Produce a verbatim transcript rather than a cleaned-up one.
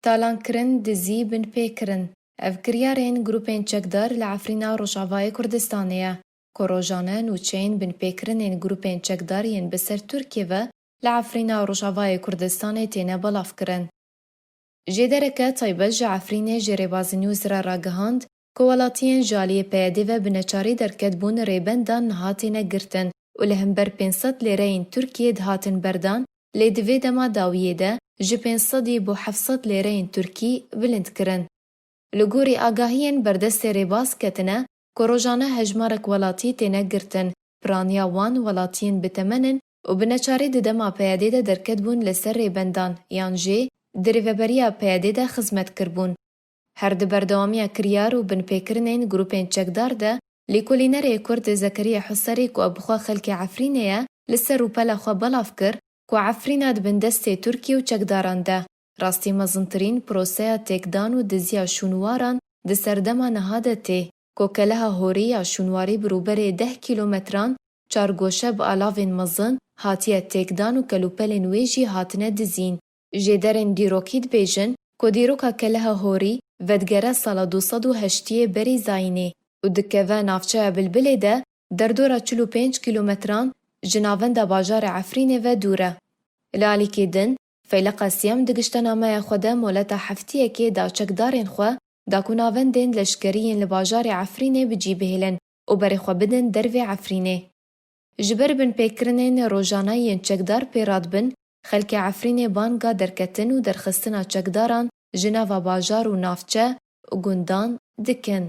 Talankirin, dizî, binpêkirin. Ev kiryarên grûpên çekdar li Efrîna Rojavayê Kurdistanê ye, ku rojane nûçeyên binpêkirinên grûpên çekdar yên bi ser Tirkiyê ve li Efrîna Rojavayê Kurdistanê têne belavkirin. Jêdereke taybet ji Efrînê ji Rêbaz News re ragihand ku welatiyên ji aliyê P Y D'ê ve bi neçarî derketbûn rêbendan niha têne girtin û li hember pênc sed lêreyên Tirkiyê dihatin berdan, lê di vê dema dawiyê de ji pênc sedî bo heft sed lêreyên Tirkî bilind kirin. Li gorî agahiyên berdestê Rêbaz ketine ku rojane hejmarek welatî têne girtin, piraniya wan welatiyên bi temen in û bi neçarî di dema P Y D'ê de derketbûn li ser rêbendan yan jî di rêveberiya P Y D'ê de xizmet kiribûn. Her di berdewamiya kiryar û binpêkirinên grûpên çekdar de, lêkolînerê Kurd Zekeriya Huserî ku bi xwe xelkê Efrînê ye, li ser rûpela xwe belav kir ku Efrîna di bin destê Tirkî û çekdaran de, rastî mezintirîn proseya têkdan û diziya şûnwaran di serdema niha de tê, ku keleha horî ya şûnwarî bi rûberê deh kîlometran, çargoşe bi alavên mezin, hatiye têkdan û kelûpelên wê jî hatine dizîn. Jêderên dîrokî dibêjin ku dîroka keleha horî vedigere sala du sed û heştiyê berî zayînê û dikeve navçeya Bilbilê de derdora çil û pênc kîlometran ji navenda bajarê Efrînê ve dûr e. Li alîkî din, Feyleqa Siyam di giştenameya xwe de moleta heftiyekê da çekdarên xwe da ku navendên leşkerî yên li bajarê Efrînê bi cî bihêlin û berê xwe bidin dervê Efrînê. Ji ber binpêkirinên rojane yên çekdar pê radibin, xelkê Efrînê banga derketin û derxistina çekdaran ji nava bajar û navçe û gundan dikin.